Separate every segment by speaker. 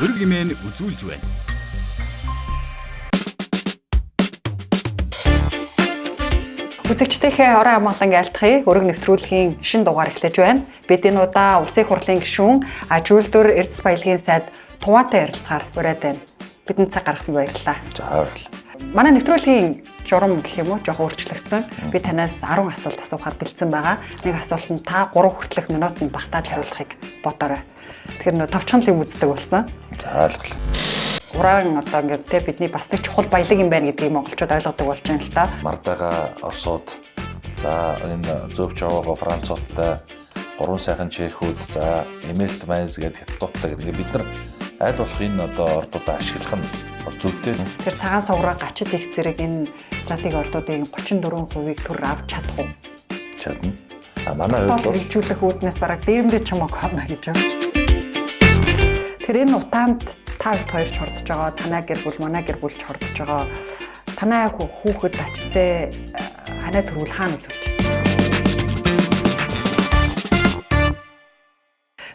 Speaker 1: Өрг имэн үзүүлж байна.
Speaker 2: Үзэгчдийнхээ орон амгалан айлтгая өрг нэвтрүүлгийн шин дугаар эхлэж байна. Бид энэ удаа Улсын хурлын гишүүн Ажүүлдүр Эрдэс баялагын сайд Туваатай ярилцахаар ураад байна. Бидэнд цаг гаргасанд баярлалаа.
Speaker 3: За баярлалаа.
Speaker 2: Манай нэвтрүүлгийн журам гэх юм уу жоохон өөрчлөгдсөн. Би танаас 10 асуулт асуухаар бэлдсэн байгаа. Нэг асуултанд та 3 хүртэлх минутанд багтааж хариулахыг бодоорой. Тэгэхээр нөө товчхон л юм үздэг болсон.
Speaker 3: За ойлголоо.
Speaker 2: Уран одоо ингээд те бидний бас нэг чухал баялаг юм байна гэдгийг монголчууд ойлгодог болж байна л та.
Speaker 3: Мардага Оросууд, за энэ зөөвч овоогоо Француудтай, гурван сайхан Чехүүд, за Эмэлт Майнз гэдэг хятадуудтай гэдэг бид нар аль болох энэ одоо ордуудаа ашиглах нь бол зүйтэй.
Speaker 2: Тэр цагаан совроо гачид их зэрэг энэ стратеги ордуудын 34%-ийг төр авч чадах уу?
Speaker 3: Чадна. А манай хувьд бол
Speaker 2: хэрэгжүүлэх үүднээс бараг дээрэмдээ чамаг хавна гэж байна. Тэр энэ утаанд та хэд хоёр ч хордож байгаа, танай гэр бүл, манай гэр бүл ч хордож байгаа. Танай хүүхэд ачцээ ханаа төрүүл хаана үзүүлж?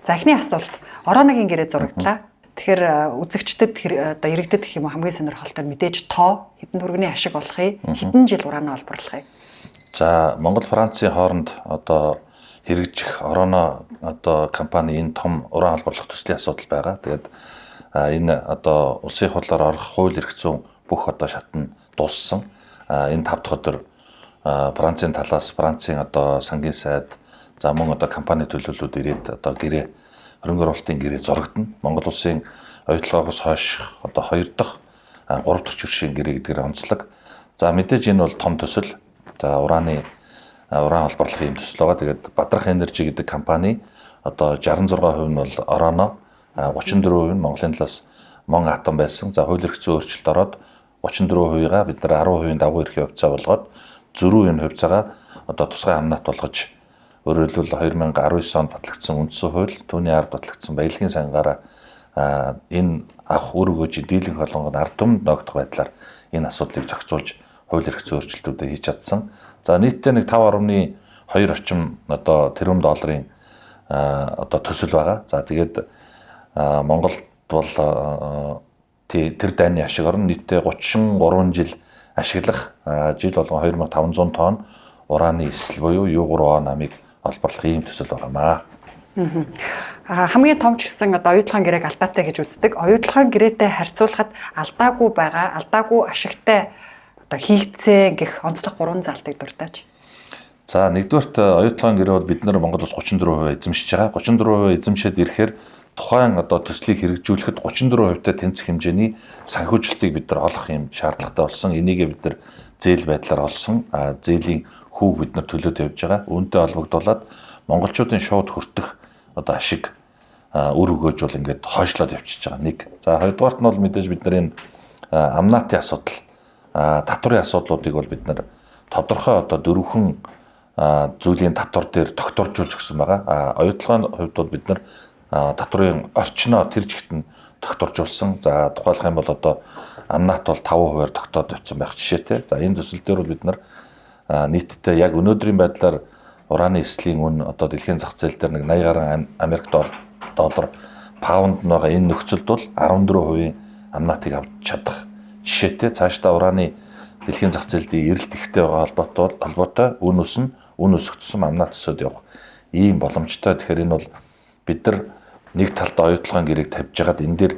Speaker 2: За эхний асуулт. Орооногийн гэрээ зурагдлаа. Тэгэхээр үзэгчдэд одоо иргэдэд гэх юм уу хамгийн сонирхолтой мэдээж тоо хэдэн төгрөгийн ашиг олох юм, хэдэн жил ураанаа олборлох юм.
Speaker 3: За Монгол Францын хооронд одоо хэрэгжих Орооно одоо компани энэ том уран олборлох төслийн асуудал байгаа. Тэгээд энэ одоо улсын хурлаар орох хууль эрх зүйн бүх одоо шат нь дууссан. Энэ 5 дахь өдөр Францын талаас Францын одоо сангийн сайд, за мөн одоо компани төлөөллүүд ирээд одоо гэрээ хөрөнгө оруулалтын гэрээ зурагдана. Монгол улсын оюутлогоос хойш одоо 2 дахь 3 дахь чиршийн гэрээ гэдгээр онцлог. За мэдээж энэ бол том төсөл. За уран олборлох юм төсөл байгаа. Тэгээд Бадрах Энержи гэдэг компани одоо 66% нь бол Орооно, 34% нь Монголын талаас Мон Атом байсан. За хууль эрх зүйн өөрчлөлт ороод 34%-ийг бид нар 10% дагуу эрхийн хувьцаа болгоод зөрүү энэ хувьцаагаа одоо тусгай амнат болгож өөрөөр хэлбэл 2019 онд батлагдсан үндсэн хууль, түүний ард батлагдсан баялагын сангаараа энэ авах үр өгөөжийн дийлэнх холонгод ард түмэнд ногдох байдлаар энэ асуудлыг зохицуулж хууль эрх зүйн өөрчлөлтүүдээ хийж чадсан. За нийтдээ нэг 5.2 орчим одоо тэрбум долларын одоо төсөл байгаа. За тэгээд Монголд бол тэр дайны ашиг орно. Нийтдээ 33 жил ашиглах жил болгон 2500 тонн ураны эсэл буюу U3O8-ыг олборлох ийм төсөл байгаамаа.
Speaker 2: Хамгийн том ч гэсэн одоо оюутлогын гэрээг алдаатай гэж үздэг. Оюутлогын гэрээтэй харьцуулахад алдаагүй байгаа, алдаагүй ашигтай одоо хийгдсэн гэх онцлог 3 залтыг дуртаач.
Speaker 3: За нэгдүгээрт оюутлогын гэрээ бол бид нар Монгол улс 34% эзэмшиж байгаа. 34% эзэмшээд ирэхээр тухайн одоо төслийг хэрэгжүүлэхэд 34%-тай тэнцэх хэмжээний санхүүжилтийг бид нар олох юм шаардлагатай болсон. Энийгээ бид нар зээл байдлаар олсон. Зээлийн хүүг бид нар төлөөд явж байгаа. Үүнтэй холбогдуулаад монголчуудын шууд хүртэх одоо ашиг үр өгөөж бол ингээд хойшлоод явчихж байгаа. Нэг. За хоёрдугаарт нь бол мэдээж бид нар энэ амнатын асуудал, татварын асуудлуудыг бол бид нар тодорхой одоо дөрвөн зүйлийн татвар дээр тогтворжуулж өгсөн байгаа. Оюутлогын хувьд бол бид нар татварын орчноо тэр чигт нь тогтворжуулсан. За тухайлах юм бол одоо амнат бол 5%-аар тогтоод явцсан байх жишээтэй. За энэ төсөл дээр бол бид нар нийтдээ яг өнөөдрийн байдлаар ураны эслийн үн одоо дэлхийн зах зээл дээр нэг 80 гаруй Америк доллар паунд нь байгаа энэ нөхцөлд бол 14% амнатыг авч чадах жишээтэй. Цаашдаа ураны дэлхийн зах зээлд эрэлт ихтэй байгаа холбоотой үн өснө, үн өсөх тусам амнат өсөд явах ийм боломжтой. Тэгэхээр энэ бол бид нар нэг талдаа оюутлогын гэрээг тавьж хагаад энэ дээр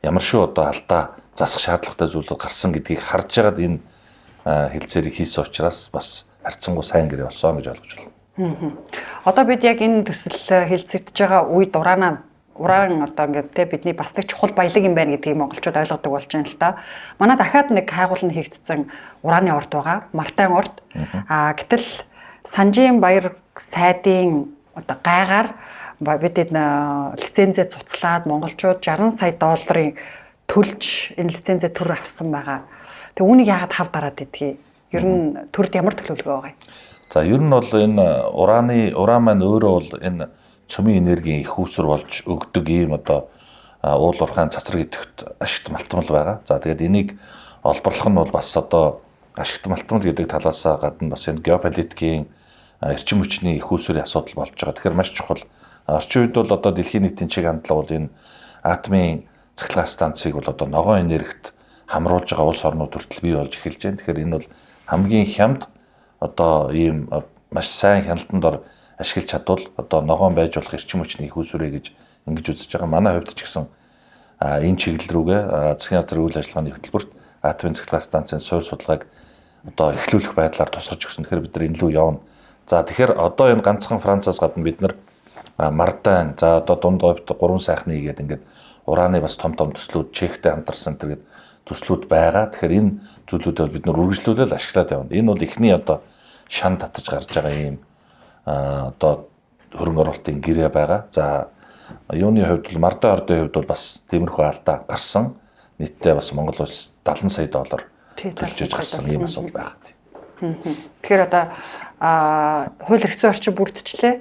Speaker 3: ямар шүү одоо алдаа засах шаардлагатай зүйл гарсан гэдгийг харж хагаад энэ хэлцээрийг хийсэн учраас бас харьцангуй сайн гэрээ болсон гэж ойлгож байна.
Speaker 2: Одоо бид яг энэ төсөл хэлцэгдэж байгаа үед уран одоо ингээд те бидний бас нэг чухал баялаг юм байна гэдгийг монголчууд ойлгодог болж байна л та. Манай дахиад нэг хайгуулна хийгдсэн ураны орд байгаа. Мартайн орд. Гэтэл Санжийн баяр сайдын одоо гайгаар бид энэ лицензээ цуцлаад монголчууд 60 сая долларын төлж энэ лицензээ төр авсан байгаа. Тэг үүнийг яагаад хав дараад идэгий? Ер нь төрд ямар төлөвлөгөө байгаа юм?
Speaker 3: За ер нь бол энэ уран маань өөрөө бол энэ цөмийн энергийн их үүсвэр болж өгдөг ийм одоо уул уурхайн цацраг идэвхт ашигт малтмал байгаа. За тэгээд энийг олборлох нь бол бас одоо ашигт малтмал гэдэг талаасаа гадна бас энэ геополитикийн эрчим хүчний их үүсвэрийн асуудал болж байгаа. Тэгэхээр маш чухал. Орчин үед бол одоо дэлхийн нийтийн чиг хандлага бол энэ атомын цахилгаан станцыг бол одоо ногоон энергит хамруулж байгаа улс орнууд хүртэл бий болж эхэлж байна. Тэгэхээр энэ бол хамгийн хямд одоо ийм маш сайн хяналтанд ор ашиглаж чадвал одоо ногоон байж болох эрчим хүчний их үүсвэрээ гэж ингэж үзэж байгаа. Манай хувьд ч гэсэн энэ чиглэл рүүгээ засгийн газрын үйл ажиллагааны хөтөлбөрт атомын цахилгаан станцын суурь судалгааг одоо эхлүүлэх байдлаар тусгаж өгсөн. Тэгэхээр бид нар энэ лүү явна. За тэгэхээр одоо энэ ганцхан Францаас гадна бид нар Мардан, за одоо дунд говьд 3 сайхны гэдэг ингээд ураны бас том том төслүүд Чехтэй хамтарсан гэдэг төслүүд байгаа. Тэгэхээр энэ зүйлүүдээ бид нар үргэлжлүүлэл ашиглаад явна. Энэ бол эхний одоо шан татаж гарч байгаа ийм одоо хөрөнгө оруулалтын гэрээ байгаа. За юуны хувьд бол Мардан ордын хувьд бол бас тиймэрхүү алдаа гарсан. Нийтдээ бас Монгол улс 70 сая доллар төлж гарсан ийм асуудал байгаа.
Speaker 2: Тэгэхээр одоо хууль эрх зүйн орчин бүрдчихлээ.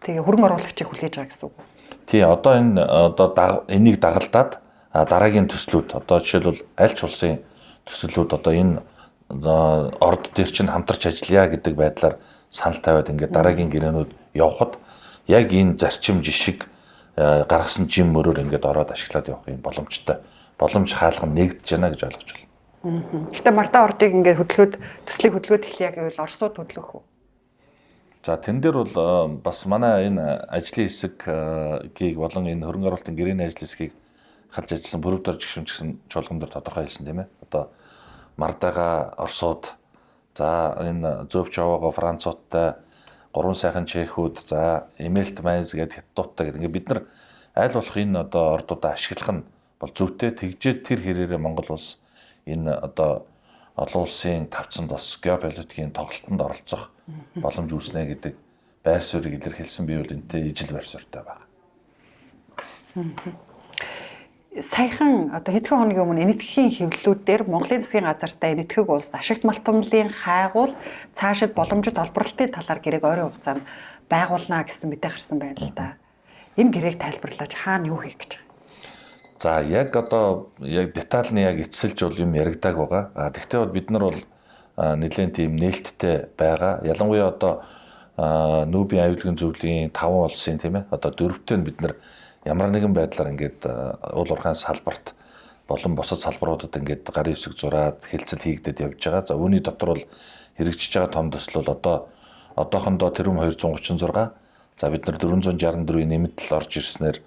Speaker 2: Тэгээ хөрөнгө оруулагчийг хүлээж байгаа гэсэн үг.
Speaker 3: Тий, одоо энэ одоо энийг дагалдаад дараагийн төслүүд одоо жишээлбэл аль ч улсын төслүүд одоо энэ орд дээр чинь хамтарч ажиллая гэдэг байдлаар санал тавиад ингээд дараагийн гэрээнүүд явхад яг энэ зарчим жишг гаргасан жим мөрөөр ингээд ороод ашиглаад явах юм боломжтой. Боломж хаалга нь нэгдэж байна гэж ойлгож байна.
Speaker 2: Гэхдээ Мардан ордыг ингээд хөдлөхөд төслийг хөдөлгөөд эхлэе гэвэл Оросууд хөдлөх үү?
Speaker 3: За тэн дээр бол бас манай энэ ажлын хэсгийг болон энэ хөрөнгө оруулалтын гэрээний ажлын хэсгийг халж ажилласан Пүрэвдор жигшүүн гэсэн чуулган дээр тодорхой хэлсэн тийм ээ. Одоо Мардага Оросууд, за энэ Зөөвч овоогоо Француудтай, гурван сайхан Чехүүд, за Эмэлт Майнз гэдэг Хятадуудтай гэдэг ингээд бид нар аль болох энэ одоо ордуудаа ашиглах нь бол зүйтэй. Тэгжээд тэр хэрээрээ Монгол улс энэ одоо олон улсын тавцанд бас геополитикийн тоглолтод оролцох боломж үүснэ гэдэг байр суурийг илэрхийлсэн. Би бол энэтэй ижил байр суурьтай байна.
Speaker 2: Саяхан одоо хэдхэн хоногийн өмнө Энэтхэгийн хэвлэлүүд дээр Монголын засгийн газартай Энэтхэг улс ашигт малтамлын хайгуул цаашид боломжит олборлолтын талаар гэрээг ойрын хугацаанд байгуулна гэсэн мэдээ гарсан байна л да. Энэ гэрээг тайлбарлаж хаана юу хийх гэж байгаа?
Speaker 3: За яг одоо яг детальны яг эцсэлж бол юм яригдааг байгаа. А тэгтээ бол бид нар бол нэлээд тийм нээлттэй байгаа. Ялангуяа одоо нүүбийн аюулгүй зөвлөлийн 5 улсын тийм ээ одоо дөрвтэй нь бид нар ямар нэгэн байдлаар ингээд уул уурхайн салбарт болон бусад салбаруудад ингээд гарын үсэг зураад хэлцэл хийгдэд явж байгаа. За үүний дотор бол хэрэгжиж байгаа том төсөл бол одоо одоохондоо тэрбум 236, за бид нар 464-ийн нэмэлт орж ирснээр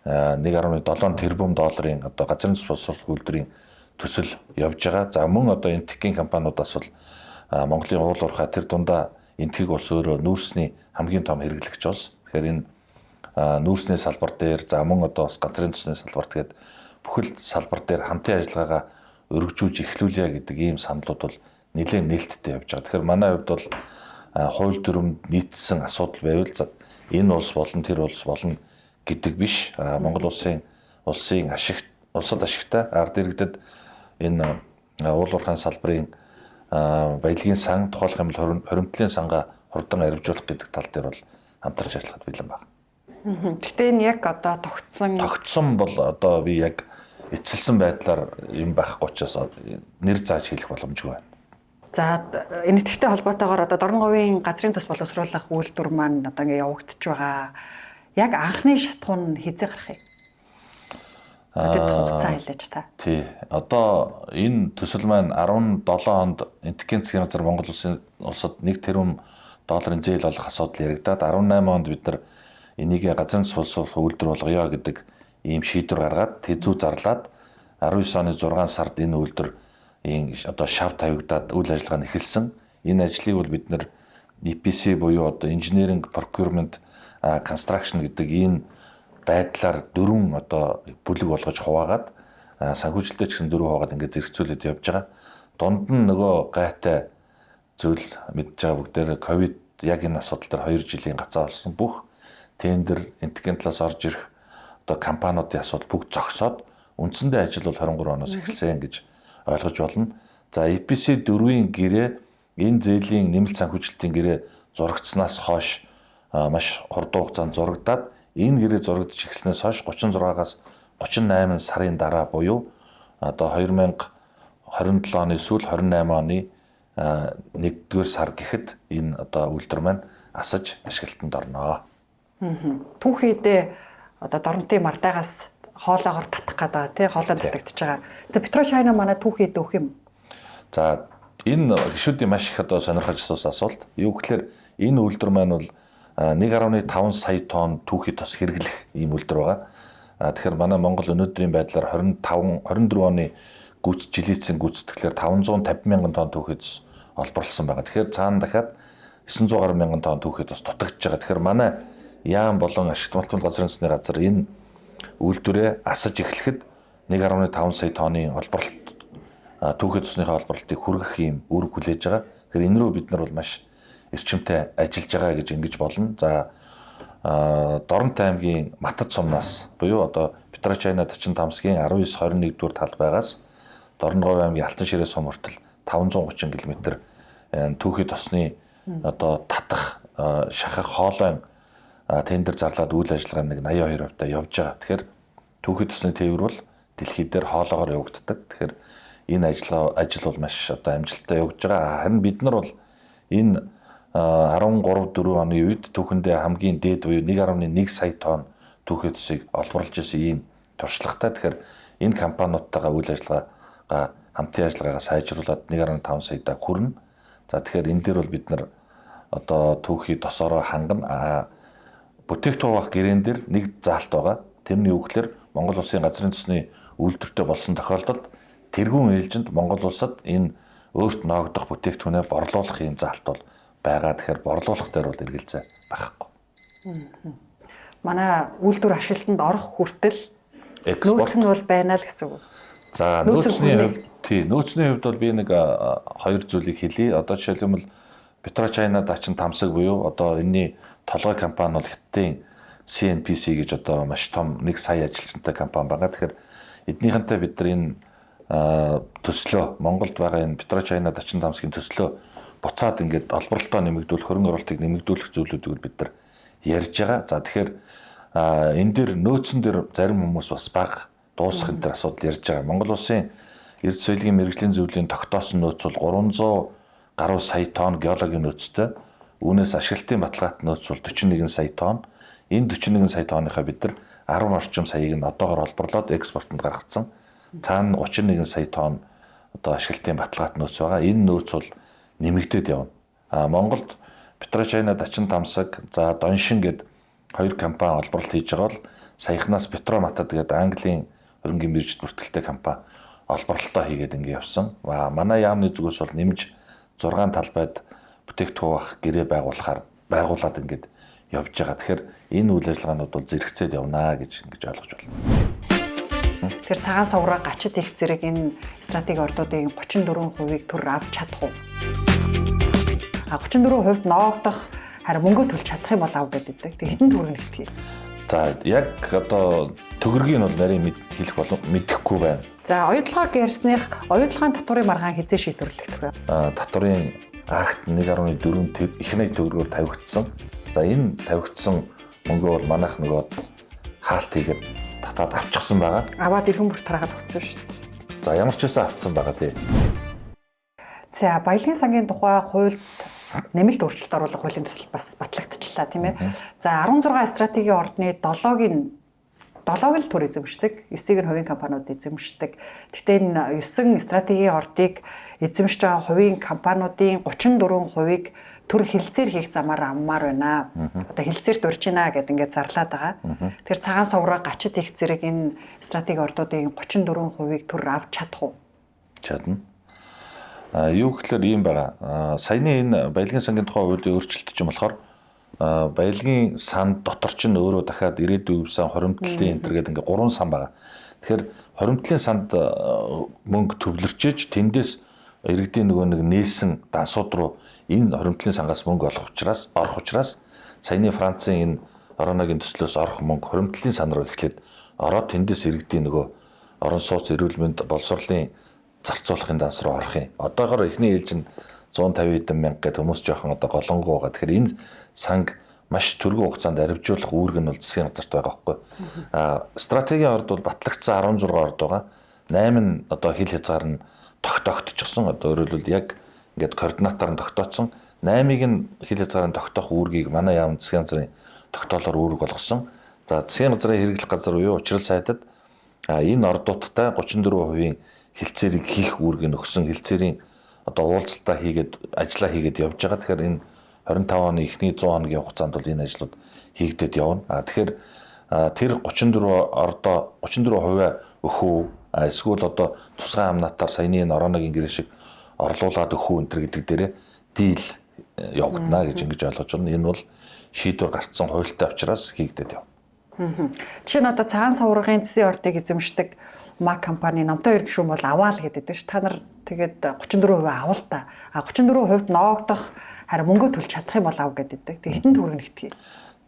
Speaker 3: 1.7 тэрбум долларын одоо газрын төс боловсруулах үйлдвэрийн төсөл явж байгаа. За мөн одоо Энэтхэгийн компаниудаас бол Монголын уул уурхай тэр дундаа Энэтхэг улс өөрөө нүүрсний хамгийн том хэрэглэгч улс. Тэгэхээр энэ нүүрсний салбар дээр, за мөн одоо бас газрын төсний салбарт гээд бүхэл салбар дээр хамтын ажиллагаагаа өргөжүүлж эхлүүлье гэдэг ийм саналууд бол нэлээд нээлттэй явж байгаа. Тэгэхээр манай хувьд бол хууль дүрмэнд нийцсэн асуудал байвал энэ улс болон тэр улс болно гэдэг биш. Монгол улсын ашиг улсад ашигтай ард иргэдэд энэ уул уурхайн салбарын баялагын сан тухайлах юм бол хоримтлын сангаа хурдан аривжуулах гэдэг тал дээр бол хамтарч ажиллахад бэлэн байна.
Speaker 2: Гэхдээ энэ яг одоо тогтсон
Speaker 3: бол одоо би яг эцэлсэн байдлаар юм байхгүй учраас нэр зааж хэлэх боломжгүй байна.
Speaker 2: За Энэтхэгтэй холбоотойгоор одоо Дорноговийн газрын төс боловсруулах үйлдвэр маань одоо ингэ явагдаж байгаа. Яг анхны шатхуун хэзээ гарах юм? Одоо хугацаа хэлээч та.
Speaker 3: Тий. Одоо энэ төсөл маань 17 онд Энэтхэгийн засгийн газар Монгол улсад 1 тэрбум долларын зээл олох асуудал яригдаад 18 онд бид нар энийг газрын төс боловсруулах үйлдвэр болгоё гэдэг ийм шийдвэр гаргаад тэзүү зарлаад 19 оны 6 сард энэ үйлдвэр ийм одоо шав тавигдаад үйл ажиллагаа нь эхэлсэн. Энэ ажлыг бол бид нар EPC буюу одоо Engineering Procurement Construction гэдэг энэ байдлаар дөрвөн одоо бүлэг болгож хуваагаад санхүүжилтээ ч гэсэн дөрөв хуваагаад ингээд зэрэгцүүлээд явж байгаа. Дунд нь нөгөө гайтай зүйл мэдж байгаа бүгдээр ковид яг энэ асуудал дээр 2 жилийн гацаа болсон. Бүх тендер Энэтхэгийн талаас орж ирэх одоо компаниудын асуудал бүгд зогсоод үндсэндээ ажил бол 23 оноос эхэлсэн гэж ойлгож болно. За EPC 4-ийн гэрээ энэ зээлийн нэмэлт санхүүжилтийн гэрээ зурагдсанаас хойш маш хурдан хугацаанд зурагдаад энэ гэрээ зурагдаж эхэлснээс хойш 36-аас 38 сарын дараа буюу одоо 2027 оны сүүл 28 оны 1-р сар гэхэд энэ одоо үйлдвэр маань асаж ашиглалтанд орно.
Speaker 2: Түүхийдээ одоо Дорнотын Мардагаас Хоолоогоор татах гэдэг тий, хоолой татагдчихж байгаа. Тэгээ PetroChina манай түүхий дөөх юм.
Speaker 3: За, энэ гишүүдийн маш их одоо сонирхож асуусан асуулт. Юу гэхээр энэ үйлдвэр маань бол 1.5 сая тонн түүхий тос хэрэглэх ийм үйлдвэр байгаа. Тэгэхээр манай Монгол өнөөдрийн байдлаар 25 24 оны жилийцэн гүйцэтгэлээр 550 мянган тонн түүхий тос олборлсон байгаа. Тэгэхээр цаана дахиад 900 гаруй мянган тонн түүхий тос дутагдж байгаа. Тэгэхээр манай яам болон ашигт малтмал газрын үндэсний газар энэ үйлдвэрээ асаж эхлэхэд 1.5 сая тонны олборлолт, түүхий тосныхоо олборлолтыг хүргэх ийм үүрэг хүлээж байгаа. Тэгэхээр энэ рүү бид нар бол маш эрчимтэй ажиллаж байгаа гэж ингэж болно. За, Дорнот аймгийн Матад сумнаас буюу одоо PetroChina Дачин тамсгийн 19 21 дугаар талбайгаас Дорногов аймгийн Алтан ширээ сум хүртэл 530 км түүхий тосны одоо татах, шахах хоолойн тендер зарлаад үйл ажиллагаа нэг 82% та явж байгаа. Тэгэхээр түүхий тосны тээвэр бол дэлхий дээр хоолоогоор явагддаг. Тэгэхээр энэ ажил бол маш одоо амжилттай явагдаж байгаа. Харин бид нар бол энэ 13 4 оны үед түүхэндээ хамгийн дээд буюу 1.1 сая тонн түүхий тосыг олборлож ирсэн ийм туршлагатай. Тэгэхээр энэ компаниудтайгаа үйл ажиллагаагаа, хамтын ажиллагаагаа сайжруулад 1.5 саяда хүрнэ. За, тэгэхээр энэ дээр бол бид нар одоо түүхий тосороо хангана. Бүтээгдэхүүн авах гэрээн дээр нэг заалт байгаа. Тэрний юу гэхээр Монгол улсын газрын төсний үйлдвэртэй болсон тохиолдолд тэргүүн ээлжинд Монгол улсад энэ өөрт ноогдох бүтээгдэхүүнээ борлуулах ийм заалт бол байгаа. Тэгэхээр борлуулах дээр бол эргэлзээ байхгүй.
Speaker 2: Манай үйлдвэр ашиглалтанд орох хүртэл нөөц нь бол байна л гэсэн үг.
Speaker 3: За, нөөцний хувьд тий, нөөцний хувьд бол би нэг хоёр зүйлийг хэлье. Одоо жишээлбэл PetroChina Дачин тамсаг буюу одоо энэний толгой компани бол Хятадын CNPC гэж одоо маш том 1 сая ажилчинтай компани байгаа. Тэгэхээр эднийхэнтэй бид нар энэ төслөө, Монголд байгаа энэ PetroChina Дачин тамсгийн төслөө буцаад ингээд олборлолтоо нэмэгдүүлэх, хөрөнгө оруулалтыг нэмэгдүүлэх зүйлүүдийг бид нар ярьж байгаа. За, тэгэхээр энэ дээр нөөцөн дээр зарим хүмүүс бас бага дуусах энэ төр асуудал ярьж байгаа. Монгол улсын эрд соёлын мэргэжлийн зөвлөлийн тогтоосон нөөц бол 300 гаруй сая тонн геологийн нөөцтэй. Үүнээс ашиглалтын баталгаатай нөөц бол 41 сая тонн. Энэ 41 сая тонныхаа бид нар 10 орчим саяыг нь одоогор олборлоод экспортод гаргацсан. Цаана 31 сая тонн одоо ашиглалтын баталгаатай нөөц байгаа. Энэ нөөц бол нэмэгдээд явна. Монголд PetroChina Дачин тамсаг, за Доншин гээд хоёр компани олборлолт хийж байгаа бол саяхнаас Петроматад гээд Английн хөрөнгийн биржид бүртгэлтэй компани олборлолтоо хийгээд ингэ явсан. Манай яамны зүгээс бол нэмж 6 талбайд бүтээгдэхүүн авах гэрээ байгуулад ингээд явж байгаа. Тэгэхээр энэ үйл ажиллагаанууд бол зэрэгцээд явнаа гэж ингэж ойлгож байна.
Speaker 2: Тэгэхээр цагаан сувраа гачид их зэрэг энэ стратеги ордуудын 34%-ийг төр авч чадах уу? 34% ноогдох харин мөнгө төлж чадах юм бол ав гэдэг. Тэг хэдэн төгрөг нэгтгэе?
Speaker 3: За, яг одоо төгрөгийг нь бол нарийн хэлэх болон мэдэхгүй байна.
Speaker 2: За, оюутлогоо ярьсных оюутлагын татварын маргаан хэзээ шийдвэрлэгдэх вэ?
Speaker 3: Татварын акт 1.4 их 80 төгрөгөөр тавигдсан. За, энэ тавигдсан мөнгө бол манайх нөгөө хаалт хийгээд татаад авчихсан байгаа.
Speaker 2: Аваад иргэн бүр тараагаад өгсөн шүү дээ.
Speaker 3: За, ямар ч байсан авцсан байгаа тий.
Speaker 2: За, баялагын сангийн тухай хуульд нэмэлт өөрчлөлт оруулах хуулийн төсөл бас батлагдчихлаа, тийм ээ. За, 16 стратегийн ордны 7-ыг л төр эзэмшдэг, 9-ийг нь хувийн компаниуд эзэмшдэг. Гэхдээ энэ 9 стратегийн ордыг эзэмшиж байгаа хувийн компаниудын 34%-ийг төр хилцээр хийх замаар авмаар байна. Одоо хилцээрт урьж байна гэдээ ингээд зарлаад байгаа. Тэгэхээр цагаан сувраа гачид их зэрэг энэ стратеги ордуудын 34%-ийг төр авч чадах уу?
Speaker 3: Чадна. Юу гэхээр ийм байгаа. Саяны энэ баялагын сангийн тухай хуулийн өөрчлөлт чинь болохоор баялагын сан дотор чинь өөрөө дахиад ирээдүйн үе сан, хоримтлын энэ төр гэдэг ингээд 3 сан байгаа. Тэгэхээр хоримтлын санд мөнгө төвлөрчээж тэндээс иргэдийн нөгөө нэг нээсэн дансууд руу энэ хоримтлын сангаас мөнгө олох учраас орох учраас саяны Францын энэ Ороногийн төслөөс орох мөнгө хоримтлын сан руу эхлээд ороод тэндээс иргэдийн нөгөө орон сууц, эрүүл мэнд, боловсролын зарцуулахын данс руу орох юм. Одоогор эхний ээлж нь 150 хэдэн мянга гэдэг хүмүүс жоохон одоо голонгоо байгаа. Тэгэхээр энэ санг маш түргэн хугацаанд аривжуулах үүрэг нь бол засгийн газарт байгаа байхгүй. Стратегийн орд бол батлагдсан 16 орд байгаа. 8 нь одоо хил хязгаар нь тогтоогдчихсон. Одоо өөрөөр хэлбэл яг ингээд координатаар нь тогтооцсон. 8-ыг нь хил хязгаар нь тогтоох үүргийг манай яам засгийн газрын тогтоолоор үүрэг болгосон. За, засгийн газрын хэрэглэх газар буюу учрал сайдад Энэ ордуудтай 34% хэлцээрийг хийх үүргийг өгсөн, хэлцээрийн одоо уулзалтаа хийгээд ажиллаа хийгээд явж байгаа. Тэгэхээр энэ 25 оны эхний 100 хоногийн хугацаанд бол энэ ажлууд хийгдээд явна. Тэгэхээр тэр 34 ордоо 34% өхөө эсвэл одоо тусгай амнатаар саяны энэ Ороногийн гэрээ шиг орлуулад өхөө энэ төр гэдэг дээрээ дийл явагдана гэж ингэж ойлгож байна. Энэ бол шийдвэр гарцсан хуультай учраас хийгдээд явна.
Speaker 2: Жишээ нь одоо цагаан суврагын зэсийн ордыг эзэмшдэг МАК компани намтай хоёр гишүүн бол аваа л гэдэг ш. Та нар тэгээд 34% авал та. А 34% ноогдох харин мөнгө төлж чадах юм бол ав гэдэг. Тэгээд хитэн төгрөг нэгтгэе.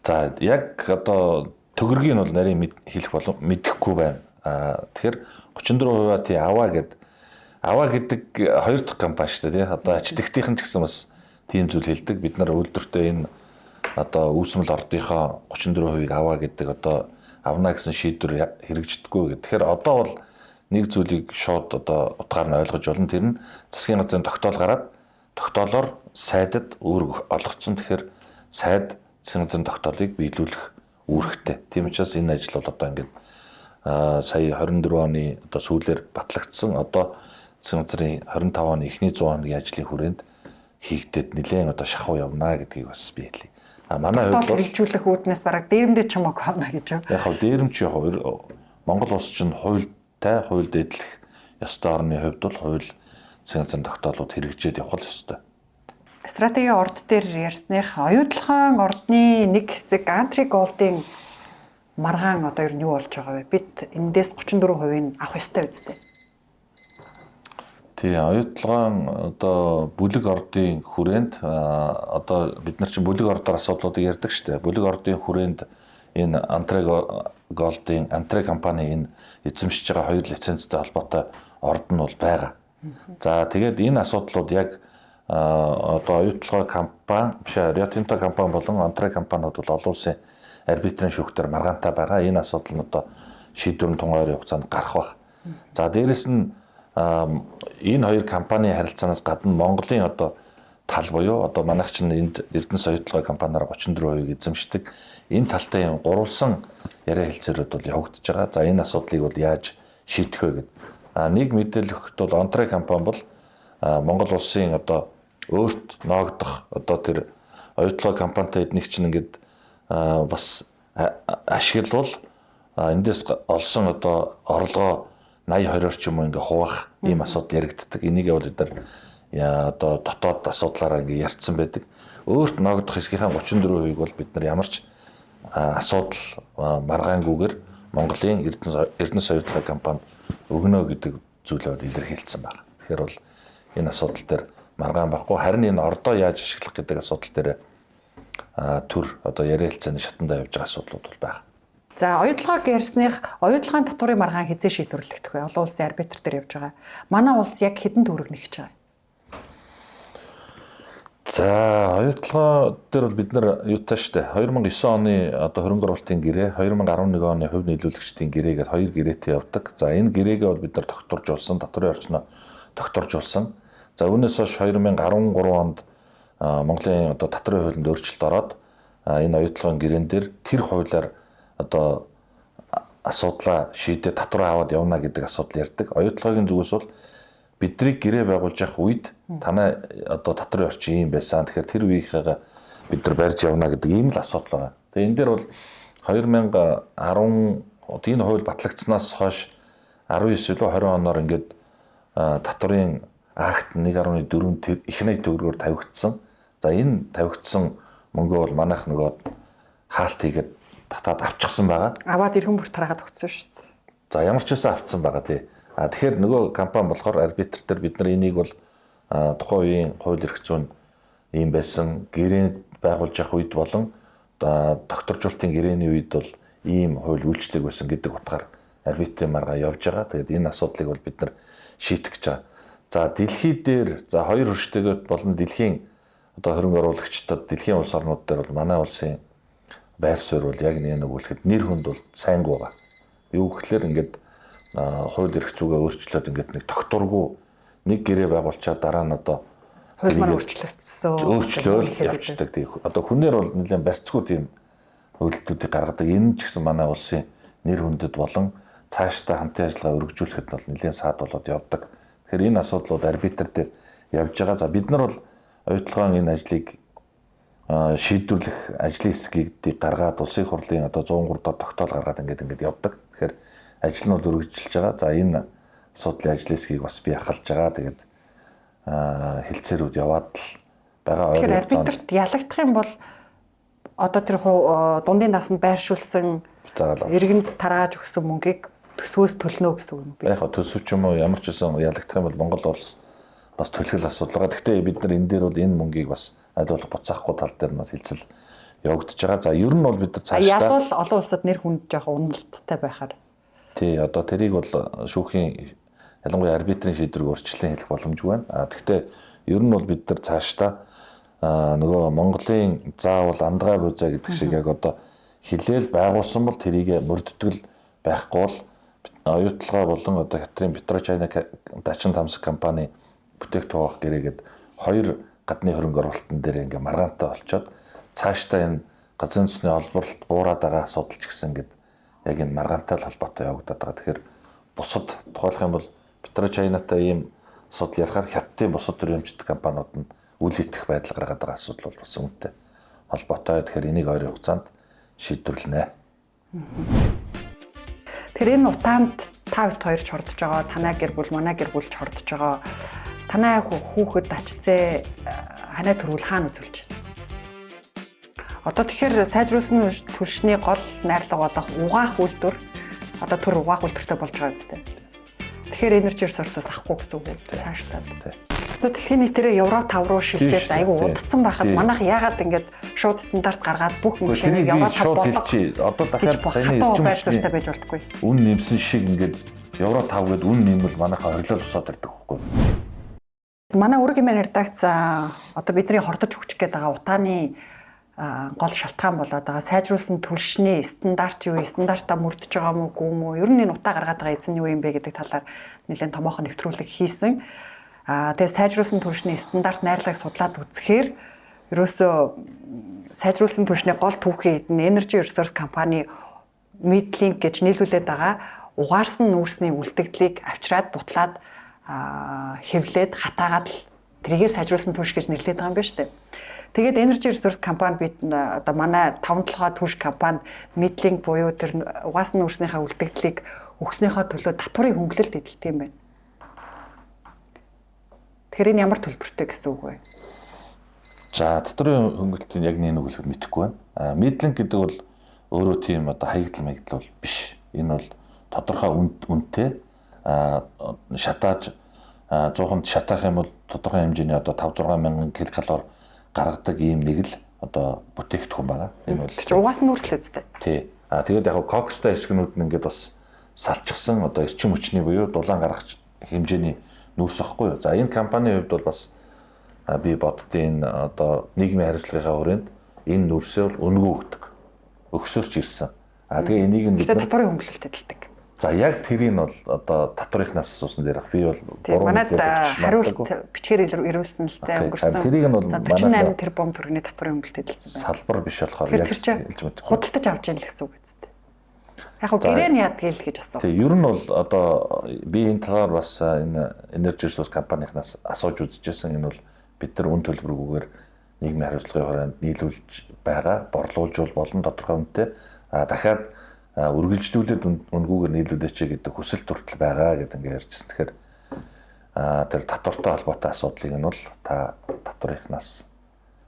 Speaker 3: За яг одоо төгрөгийг нь бол нарийн хэлэх болон мэдэхгүй байна. Тэгэхээр 34% тий аваа гэд аваа гэдэг хоёр дахь компани шүү дээ тий. Одоо ач тэгтийнхэн ч гэсэн бас тийм зүйл хэлдэг. Бид нар үйлдвэртээ энэ одоо үүсмэл ордынхоо 34%-ийг аваа гэдэг одоо авна гэсэн шийдвэр хэрэгждэггүй. Тэгэхээр одоо бол нэг зүйлийг шууд одоо утгаар нь ойлгож болно. Тэр нь засгийн газрын тогтоол гараад тогтоолоор сайдад үүрэг олгоцсон. Тэгэхээр сайд засгийн газрын тогтоолыг биелүүлэх үүрэгтэй. Тийм учраас энэ ажил бол одоо ингээд сая 24 оны одоо сүүлээр батлагдсан. Одоо засгийн газрын 25 оны эхний 100 хоногийн ажлын хүрээнд хийгдээд нэлээд одоо шахуу явна гэдгийг бас би хэлье.
Speaker 2: А манай хувьд бол хэрэгжүүлэх үүднээс бараг дээрэмдээ чамаг авна гэж юу?
Speaker 3: Яг хав дээрэмч яг Монгол улс чинь хуультай, хууль дээдлэх ёстой орны хувьд бол хууль засгийн газрын тогтоолууд хэрэгжээд явах л ёстой.
Speaker 2: Стратегийн орд дээр ярьсных оюутлогын ордны нэг хэсэг Антри Голдын маргаан одоо ер нь юу болж байгаа вэ? Бид эндээс 34%-ийг авах ёстой үстэй.
Speaker 3: Тий, оюутлогын одоо бүлэг ордын хүрээнд одоо бид нар чинь бүлэг ордоор асуудлуудыг ярьдаг шүү дээ. Бүлэг ордын хүрээнд энэ Антри Голдын Антри компани энэ эзэмшиж байгаа хоёр лицензтэй холбоотой орд нь бол байгаа. За тэгээд энэ асуудлууд яг одоо оюутлогын компани биш Рио Тинто компани болон Антри компаниуд бол олон улсын арбитрийн шүүхтэр маргаантай байгаа. Энэ асуудал нь одоо шийдвэр нь тун ойрын хугацаанд гарах байх. За дээрэс нь энэ хоёр компанийн харилцаанаас гадна Монголын одоо тал буюу одоо манайх чинь энд Эрдэнэс оюутлогын компаниар 34% эзэмшдэг. Энэ талтай юм гурвалсан яриа хэлцээрүүд бол явагдаж байгаа. За энэ асуудлыг бол яаж шийдэх вэ гэд. Нэг мэдээлэл өгөхөд бол Антри компани бол Монгол улсын одоо өөрт ноогдох одоо тэр оюутлогын компанитай эднийг чинь ингээд бас ашиглавал эндээс олсон одоо орлогоо 80 20-оор ч юм уу ингээ хуваах ийм асуудал яригддаг. Энийг бол бид нар одоо дотоод асуудлаараа ингээ ярьцсан байдаг. Өөрт ноогдох хэсгийнхаа 34%-ийг бол бид нар ямар ч асуудал маргаангүйгээр Монголын Эрдэнэс оюутлогын компанид өгнө гэдэг зүйлээ бол илэрхийлсэн байна. Тэгэхээр бол энэ асуудал дээр маргаан байхгүй. Харин энэ ордоо яаж ашиглах гэдэг асуудал дээр төр одоо яриа хэлцээний шатандаа явж байгаа асуудлууд бол байна.
Speaker 2: За оюутлогыг ярьсных оюутлогын татварын маргаан хизээ шийдвэрлэгдэх вэ? Олон улсын арбитр дээр явж байгаа. Манай улс яг хэдэн төгрөг нэгж байгаа юм?
Speaker 3: За оюутлогоо дээр бол бид нар юутай штэ 2009 оны одоо хөрөнгө оруулалтын гэрээ, 2011 оны хувь нийлүүлэгчдийн гэрээ гэдээ хоёр гэрээтэй явдаг. За энэ гэрээгээ бол бид нар тогтворжуулсан, татварын орчноо тогтворжуулсан. За үүнээс хойш 2013 онд Монголын одоо татварын хуулинд өөрчлөлт ороод энэ оюутлогын гэрээн дээр тэр хуулиар одоо асуудлаа шийдээ татвараа аваад явна гэдэг асуудал ярьдаг. Оюутлогын зүгээс бол бидний гэрээ байгуулж явах үед танай одоо татварын орчин юм байсан. Тэгэхээр тэр үеийнхээгээ бид нар барьж явна гэдэг ийм л асуудал байгаа. Тэгээ энэ дээр бол 2010 энэ хууль батлагдсанаас хойш 19 илүү 20 оноор ингээд татварын акт 1.4 их 80 төгрөгөөр тавигдсан. За энэ тавигдсан мөнгөө бол манайх нөгөө хаалт хийгээд татаад авчихсан байгаа.
Speaker 2: Аваад иргэн бүр тараагаад өгсөн шүү дээ.
Speaker 3: За ямар ч байсан авцсан байгаа тий. А тэгэхээр нөгөө компани болохоор арбитр дээр бид нар энийг бол тухайн үеийн хууль эрх зүйн ийм байсан гэрээ байгуулж явах үед болон докторжуулалтын гэрээний үед бол ийм хууль үйлчлэг байсан гэдэг утгаар арбитрийн маргаа явж байгаа. Тэгээд энэ асуудлыг бол бид нар шийдэх гэж байгаа. За дэлхий дээр за хоёр хөрштэйгөөд болон дэлхийн одоо хөрөнгө оруулагчдад дэлхийн улс орнууд дээр бол манай улсын байр суурь бол яг нэг үлэхэд нэр хүнд бол сайнгүй байгаа. Юу гэхлээр ингээд хууль эрх зүгээ өөрчлөөд ингээд нэг тогтворгүй нэг гэрээ байгуулчаад дараа нь одоо
Speaker 2: хууль маань өөрчлөгдсөн.
Speaker 3: Өөрчлөөл явцдаг. Тийм. Одоо хүнээр бол нэлээд барьцгүй тийм үйлдэлүүдийг гаргадаг. Энэ ч гэсэн манай улсын нэр хүндэд болон цаашдаа хамтын ажиллагаа өргөжүүлэхэд бол нэлээд саад болоод явдаг. Тэгэхээр энэ асуудлууд арбитр дээр явж байгаа. За бид нар бол оюутлогын энэ ажлыг шийдвэрлэх ажлын хэсгийг гаргаад улсын хурлын одоо 103 дахь тогтоол гаргаад ингээд явдаг. Тэгэхээр ажил нь бол өргөжлөж байгаа. За энэ асуудлын ажлын хэсгийг бас би ахалж байгаа. Тэгээд хэлцээрүүд яваад л байгаа.
Speaker 2: Тэгэхээр арбитрт ялагдах юм бол одоо тэр дундын насанд байршуулсан иргэнд тарааж өгсөн мөнгийг төсвөөс төлнө гэсэн үг юм
Speaker 3: бэ? Яг төсөв ч юм уу ямар ч байсан ялагдах юм бол Монгол улс бас төлөх асуудал байгаа. Гэхдээ бид нар энэ дээр бол энэ мөнгийг бас аль болох буцаахгүй тал дээр нь хэлцэл явагдаж байгаа. За ер нь бол бид нар цаашдаа
Speaker 2: ялвал олон улсад нэр хүнд жоохон уналттай байхаар.
Speaker 3: Тий, одоо тэрийг бол шүүхийн ялангуяа арбитрийн шийдвэрийг өөрчлөн хэлэх боломжгүй байна. А тэгвэл ер нь бол бид нар цаашдаа нөгөө Монголын заавал андгаа буйзаа гэдэг шиг яг одоо хилээл байгуулсан бол тэрийг мөрддөг байхгүй бол оюутлогоо болон одоо Хятрын Петрочайна дачин тамсаг компани бүтээгдэхүүн авах гэрээгээд хоёр гадны хөрөнгө оруулалтын дээр ингээ маргаантай болчоод цаашдаа энэ газрын зүсний олборлолт буураад байгаа асуудал ч гэсэн ингээд яг энэ маргаантай л холбоотой явагдаад байгаа. Тэгэхээр бусад тухайлах юм бол Петрочайнатай ийм асуудал ярихаар Хятадын бусад төр юмчд компаниуд нь үл итгэх байдал гаргаад байгаа асуудал бол бас үүнтэй холбоотой. Тэгэхээр энийг ойрын хугацаанд шийдвэрлэнэ.
Speaker 2: Тэгэхээр энэ утаанд та бит хоёр ч хордож байгаа, танай гэр бүл, манай гэр бүл ч хордож байгаа. Танай хүүхэд ачцээ ханаа төрүүл хаана үзүүлж байна? Одоо тэгэхээр сайжруулсан түлшний гол найрлага болох угаах үйлдвэр одоо төр угаах үйлдвэртэй болж байгаа үстэй. Тэгэхээр Energy Resource-аас авахгүй гэсэн үг үү? Цаашлаад. Одоо дэлхийн нийтээрээ Евро 5 руу шилжээд айгүй удацсан байхад манайх яагаад ингэж шууд стандарт гаргаад бүх машиныг Евро 5
Speaker 3: болго. Одоо дахиад саяны
Speaker 2: эрчим хүчний байж болдгоо.
Speaker 3: Үн нэмсэн шиг ингээд Евро 5 гээд үн нэмвэл манайхаа хориглол усаад ирдэг хөхгүй.
Speaker 2: Манай Өрөг хэмээн редакц одоо бидний хордож өгчих гээд байгаа утааны гол шалтгаан болоод байгаа сайжруулсан түлшний стандарт юу, стандартаа мөрдөж байгаа мó үгүй мó, ер нь энэ утаа гаргаад байгаа эзэн юу юм бэ гэдэг талаар нэлээд томоохон нэвтрүүлэг хийсэн. Тэгээ сайжруулсан түлшний стандарт найрлагыг судлаад үзэхээр ерөөсөө сайжруулсан түлшний гол түүхийн эд нь Energy Resource компани Midlink гэж нийлүүлээд байгаа угаарсан нүүрсний үлдэгдлийг авчираад бутлаад хэвлээд хатаагаад л тэрийгээ сайжруулсан түлш гэж нэрлэдэг байгаа юм байна шүү дээ. Тэгээд Energy Resource компани бид одоо манай 5 толгой түлш компани Midlink буюу тэр угаасан нүүрснийхаа үлдэгдлийг өгснийхөө төлөө татварын хөнгөлөлт эдэлдэг юм байна. Тэгэхээр энэ ямар төлбөртэй гэсэн үг вэ?
Speaker 3: За татварын хөнгөлөлтийн яг нэг үг мэдэхгүй байна. Midlink гэдэг бол өөрөө тийм одоо хаягдал маягдал бол биш. Энэ бол тодорхой үнэтэй шатааж 100-нд шатаах юм бол тодорхой хэмжээний одоо 5 6 мянган ккал гаргадаг ийм нэг л одоо бүтээгдэхүүн байгаа.
Speaker 2: Энэ бол угаас нь үрслээ зү.
Speaker 3: Тий. Тэгээд яг кокстай хэсгнүүд нь ингээд бас салчихсан одоо эрчим хүчний буюу дулаан гаргах хэмжээний нүүрс واخгүй юу. За энэ компанийн хувьд бол бас би боддtiin одоо нийгмийн хариуцлагынхаа хүрээнд энэ нүүрсээ бол өнгөө өгдөг. Өгсөөрч ирсэн. Тэгээ энийг нь
Speaker 2: бид татварын хөнгөлөлт эдэлдэг.
Speaker 3: За яг тэрийг нь бол одоо татварынхнаас асуусан дээр би бол
Speaker 2: буруу мэдээлэл хариулт бичгээр ирүүлсэн л дээ өнгөрсөн.
Speaker 3: Тэрийг нь бол
Speaker 2: манай 48 тэрбум төгрөгийн татварын хөнгөлөлт эдэлсэн
Speaker 3: байна. Салбар биш болохоор яг
Speaker 2: хэлж мэдэхгүй. Худалдаж авч яах гэсэн үг үстэй. Яг хөө гэрээ нь яадгийг л гэж асуу.
Speaker 3: Тий, ер нь бол одоо би энэ талаар бас энэ Energy Resource компанийнхнаас асууж үзчихсэн. Энэ бол бид нар үн төлбөргүйгээр нийгмийн хариуцлагын хүрээнд нийлүүлж байгаа, борлуулж бол болно тодорхой үнэтэй. Дахиад үргэлжлүүлээд үнгүүгээр нийлүүлээч гэдэг хүсэл төртөл байгаа гэдэг ингээ ярьжсэн. Тэгэхээр тэр татвартай холбоотой асуудлыг нь бол та татварынхнаас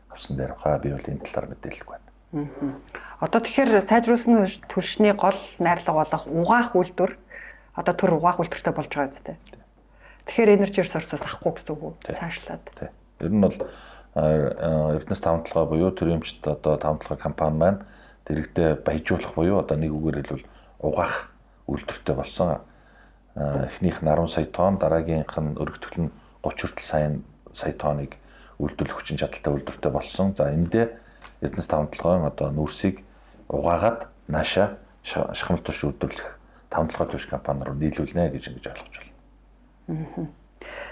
Speaker 3: авсан дээр баха. Би бол энэ талаар мэдээлэлгүй байна.
Speaker 2: Одоо тэгэхээр сайжруулсан түлшний гол найрлага болох угаах үйлдвэр одоо төр угаах үйлдвэртэй болж байгаа үстэй. Тэгэхээр Energy Resource-оос авахгүй гэсэн үг үү? Цаашлаад.
Speaker 3: Тий. Ер нь бол Эрдэнэс таван толгой буюу төрийн өмчт одоо таван толгой компани маань дэрэгдээ баяжуулах буюу одоо нэг үгээр хэлбэл угаах үйлдвэртэй болсон. Эхнийх нь 10 сая тонн, дараагийнх нь өргөтгөл нь 30 хүртэл сая тонныг үйлдвэрлэх хүчин чадалтай үйлдвэртэй болсон. За эндээ Эрдэнэс таван толгойн одоо нүүрсийг угаагаад нааша шахамт туш үйлдвэрлэх таван толгой туш компани руу нийлүүлнэ гэж ингэж ойлгож
Speaker 2: байна.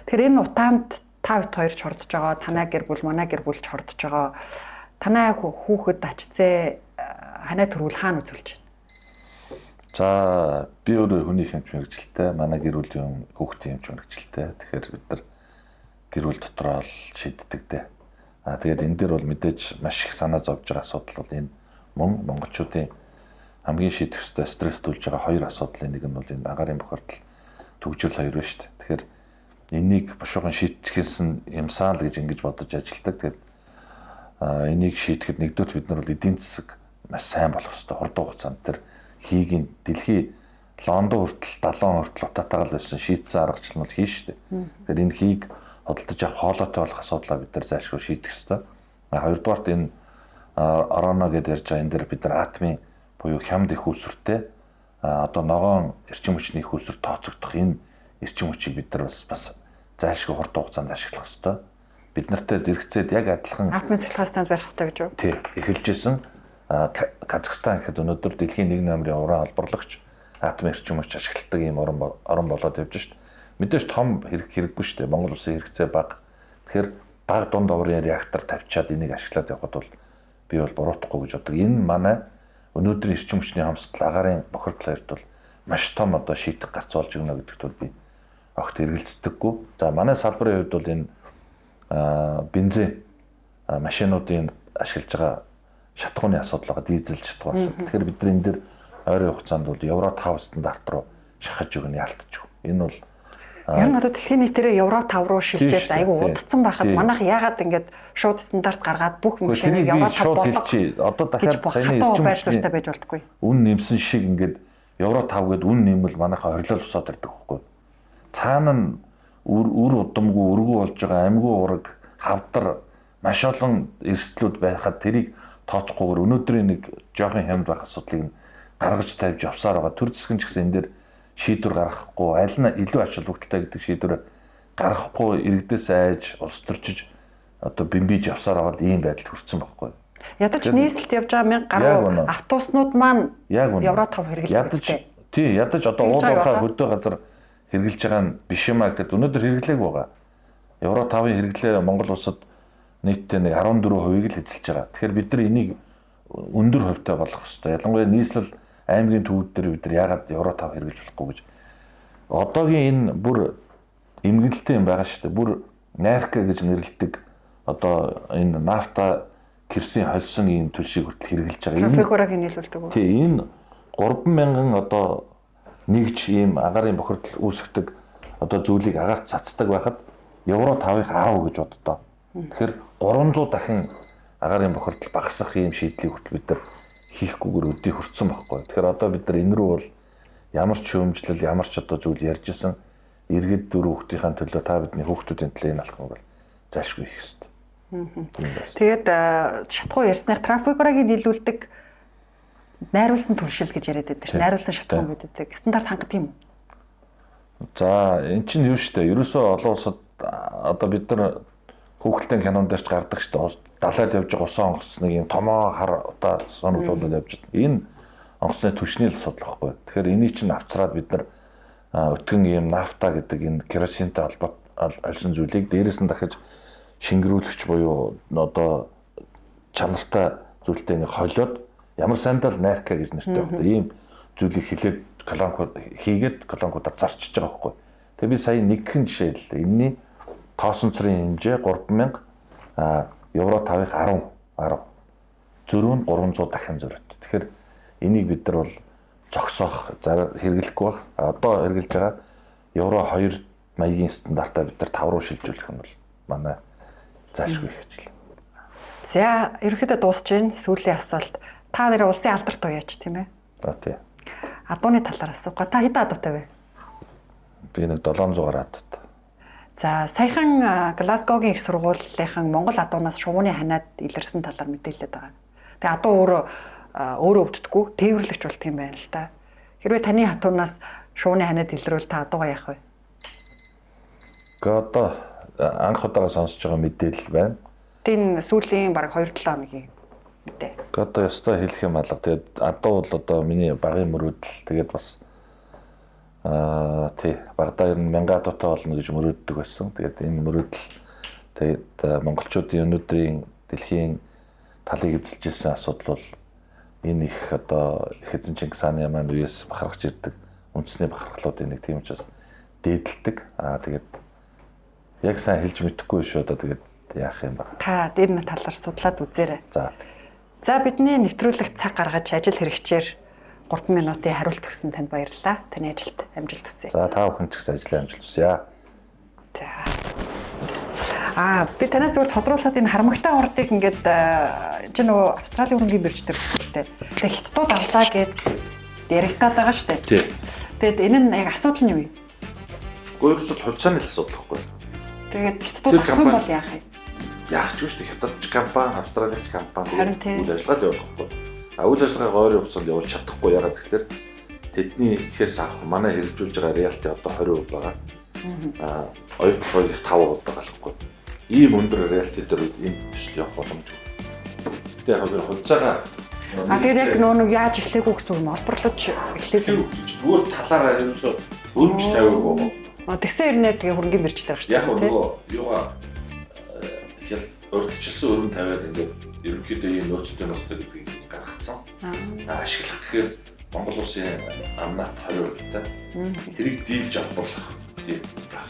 Speaker 2: Тэгэхээр энэ утаанд та бит хоёр ч хордож байгаа, танай гэр бүл, манай гэр бүл ч хордож байгаа. Танай хүүхэд ачцээ ханаа төрүүл хаана үзүүлж байна?
Speaker 3: За би өөрөө хүний их эмч мэргэжилтэй, манай гэр бүлийн хүүхдийн эмч мэргэжилтэй. Тэгэхээр бид нар гэр бүл дотроо л шийддэг дээ. Аа тэгээд энэ дээр бол мэдээж маш их санаа зовж байгаа асуудал бол энэ мөн монголчуудын хамгийн шийдэх ёстой стресстүүлж байгаа хоёр асуудлын нэг нь бол энэ агаарын бохирдол, түгжрэл хоёр байна шүү дээ. Тэгэхээр энийг бушуухан шийдчихсэн юмсан л гэж ингэж бодож ажилладаг. Тэгээд энийг шийдэхэд нэгдүгээр бид нар бол эдийн засаг маш сайн болох ёстой. Хурдан хугацаанд тэр хийгийн дэлхий Лондон хүртэл 70 хүртэл утаатайгаа л байсан шийдсэн аргачлал нь бол хийн шүү дээ. Тэгэхээр энэ хийг худалдаж авах хоолойтой болох асуудлаа бид нар зайлшгүй шийдэх ёстой. Хоёрдугаарт энэ ороно гэдээ ярьж байгаа энэ дээр бид нар атомын буюу хямд их үүсвэртэй одоо ногоон эрчим хүчний их үүсвэр тооцогдох энэ эрчим хүчийг бид нар бас зайлшгүй хурдан хугацаанд ашиглах ёстой. Бид нартай зэрэгцээд яг адилхан
Speaker 2: атомын цахилгаан станц барих ёстой гэж үү?
Speaker 3: Тий, эхэлжсэн. Казахстан гэхэд өнөөдөр дэлхийн 1 номерын уран олборлагч атом эрчим хүч ашигладаг ийм орон болоод явж шít. Мэдээж том хэрэггүй шүү дээ. Монгол улсын хэрэгцээ бага. Тэгэхээр бага дунд оврын реактор тавьчаад энийг ашиглаад явхад бол би бол буруутахгүй гэж боддог. Энэ манай өнөөдрийн эрчим хүчний хомсдол, агаарын бохирдол хоёрт бол маш том одоо шийдэх гарц болж өгнө гэдэгт бол би огт эргэлздэггүй. За манай салбарын хувьд бол энэ бензин машинуудын ашиглаж байгаа шатхууны асуудал байгаа, дизель шатхуу асуудал. Тэгэхээр бид нар энэ дээр ойрын хугацаанд бол Евро 5 стандарт руу шахаж өгнө, ялтаж өгнө. Энэ бол
Speaker 2: ер нь одоо дэлхийн нийтээрээ Евро 5 руу шилжээд айгүй удацсан байхад манайх яагаад ингэж шууд стандарт гаргаад бүх машиныг Евро 5 болгох
Speaker 3: одоо дахиад саяны эрчим
Speaker 2: байр суурьтай байж болдоггүй.
Speaker 3: Үн нэмсэн шиг ингээд Евро 5 гээд үн нэмвэл манайхаа хорилол усаад ирдэг хөхгүй. Цаана нь үр удамгүй өргүү болж байгаа амьгүй ураг хавдар маш олон эрсдлүүд байхад тэрийг тооцохгүйгээр өнөөдрийн нэг жоохон хямд байх асуудлыг нь гаргаж тавьж явсаар байгаа. Төр засгийн ч гэсэн энэ дээр шийдвэр гаргахгүй, аль нь илүү ач холбогдолтой гэдэг шийдвэр гаргахгүй иргэдээс айж, улс төрчиж одоо бэмбиж явсаар байгаа л ийм байдалд хүрсэн байхгүй.
Speaker 2: Ядаж нийслэлд явж байгаа 1000 гаруй автобуснууд маань Евро 5 хэрэглэдэг.
Speaker 3: Тий, ядаж одоо уул уурхай хөдөө газар хэрэглэж байгаа нь биш юм а гэхэд өнөөдөр хэрэглээг байгаа. Евро 5-ын хэрэглээ Монгол улсад нийтдээ нэг 14%-ийг л эзэлж байгаа. Тэгэхээр бид нар энийг өндөр хувьтай болгох ёстой. Ялангуяа нийслэл аймгийн төвүүд дээр бид нар яагаад Евро 5 хэрэглэж болохгүй гэж. Одоогийн энэ бүр эмгэнэлтэй юм байгаа шүү дээ. Бүр найрка гэж нэрлэдэг одоо энэ нафта керсийн холсон ийм төлшийг хүртэл хэрэглэж байгаа.
Speaker 2: Трафикураг нийлүүлдэг үү?
Speaker 3: Тий, энэ 3000 одоо нэгж ийм агаарын бохирдол үүсгдэг одоо зүйлийг агаарт цацдаг байхад Евро 5-ыг 10 гэж боддоо. Тэгэхээр 300 дахин агаарын бохирдол багасгах ийм шийдлийг хүртэл бид нар хийхгүйгээр өдий хүрсэн байхгүй. Тэгэхээр одоо бид нар энэ рүү бол ямар ч шүүмжлэл, ямар ч одоо зүйл ярьж исэн иргэд дөрөв хүүхдийнхээ төлөө та бидний хүүхдүүдийн төлөө энэ алхам бол зайлшгүй хийх ёстой.
Speaker 2: Тэгээд шатхуу ярьсных трафикурагийн нийлүүлдэг найруулсан түлшил гэж яриад байдаг ш. Найруулсан шатхуу гэдэг стандарт хангадаг юм уу?
Speaker 3: За эн чинь юу штэ. Ерөөсөө олон улсад одоо бид нар хүүхэлдэйн кинон дээр ч гардаг штэ. Далайд явж байгаа усан онгоц нэг юм томоо хар удаа соноглуулад явж байна. Энэ онгоцны түвшний л асуудал байхгүй. Тэгэхээр энийг чинь авцраад бид нар өтгөн ийм нафта гэдэг энэ керосинтэй холбоотой олсон зүйлийг дээрээс нь дахиж шингэрүүлэгч буюу одоо чанартай зүйлтэй нэг холиод ямар сандал найрка гэж нэртэй байхгүй. Ийм зүйлийг хилээд колонкууд хийгээд колонкуудаар зарчиж байгаа байхгүй. Тэгээ би сая нэгхэн жишээ хэллээ. Энийний тоосон цорын хэмжээ 3000, евро 5-ыг 10 зөрүү нь 300 дахин зөрөөт. Тэгэхээр энийг бид нар бол зогсоох хэрэглэхгүй байх. Одоо хэрэглэж байгаа евро 2 маягийн стандартаа бид нар 5 руу шилжүүлэх нь бол манай зайлшгүй их ажил.
Speaker 2: За, ерөнхийдөө дуусч байна. Сүүлийн асуулт. Та нэр улсын алдарт уяач тийм ээ?
Speaker 3: Аа тий.
Speaker 2: Адууны талаар асуух. Та хэдэн адуутай вэ?
Speaker 3: Би нэг 700 гаруй адуутай.
Speaker 2: За, саяхан Глазгогийн их сургуулийнхан Монгол адуунаас шувууны ханиад илэрсэн талаар мэдээлээд байгаа. Тэгээ адуу өөрөө өвддөггүй, тээвэрлэгч болдго юм байна л да. Хэрвээ таны хатуунаас шувууны ханиад илрүүл та адуугаа яах вэ?
Speaker 3: Гэхдээ одоо анх удаага сонсож байгаа мэдээлэл байна.
Speaker 2: Энэ сүүлийн бараг 2-7 хоногийн мэдээ.
Speaker 3: Гэхдээ одоо ёстой хэлэх юм алга. Тэгээд адуу бол одоо миний багын мөрөөдөл. Тэгээд бас тий багадаа ер нь 1000 адуутай болно гэж мөрөөддөг байсан. Тэгээд энэ мөрөөдөл тэгээд монголчуудын өнөөдрийн дэлхийн талыг эзэлж исэн асуудал бол Энэ их одоо их эзэн Чингис хааны маань үеэс бахархаж ирдэг үндэсний бахархлуудын нэг, тийм учраас дээдэлдэг. Тэгээд яг сайн хэлж мэдэхгүй шүү одоо, тэгээд яах юм бэ?
Speaker 2: Та энэ талаар судлаад үзээрэй.
Speaker 3: За.
Speaker 2: За, бидний нэвтрүүлэгт цаг гаргаж ажил хэрэгчээр 3 минутын хариулт өгсөн танд баярлалаа. Таны ажилд амжилт хүсье.
Speaker 3: За, та бүхэн ч гэсэн ажлын амжилт хүсье.
Speaker 2: За. Би танаас зүгээр тодруулахад энэ харамгтай урдыг ингээд чи нөгөө Австралийн хөрөнгийн бирж дээр төсөлтэй. Тэгээ хятадууд авлаа гэд яригдаад байгаа шүү дээ.
Speaker 3: Тий.
Speaker 2: Тэгээд энэ нь яг асуудал нь юу юм?
Speaker 3: Гэхдээ ерөөсөө хувьцааны л асуудал байхгүй.
Speaker 2: Тэгээд хятадууд авах юм бол яах юм?
Speaker 3: Яах ч вэ шүү дээ. Хятадч компани, Австралийн компани үйл ажиллагаа л явуулах байхгүй. Үйл ажиллагаа ойрын хугацаанд явуулж чадахгүй. Ягаад гэхээр тэдний ихээс авах манай хэрэгжүүлж байгаа роялти одоо 20% байгаа. Оюутлогын 5% байгаа л байхгүй. Ийм өндөр роялти дээр энэ төсөл явах боломжгүй. Гэтэ яг хөө хувьцаагаа
Speaker 2: Тэгээд яг нөө нэг яаж эхлэегүй гэсэн юм, олборлож эхлэегүй.
Speaker 3: Зүгээр талаараа ерөөсөө өрөмж тавиагүй.
Speaker 2: Тэгсэн хэрнээ тэгээ хөрөнгөний бирж дээр гарч
Speaker 3: Яг нөгөө юугаа хял урьдчилсан өрөм тавиад ингээд ерөнхийдөө ийм нөөцтэй гэдгийг гаргацсан. Ашиглах гэхээр Монгол улсын амнат 20% та. Тэрийг дийлж олборлох тийм байх.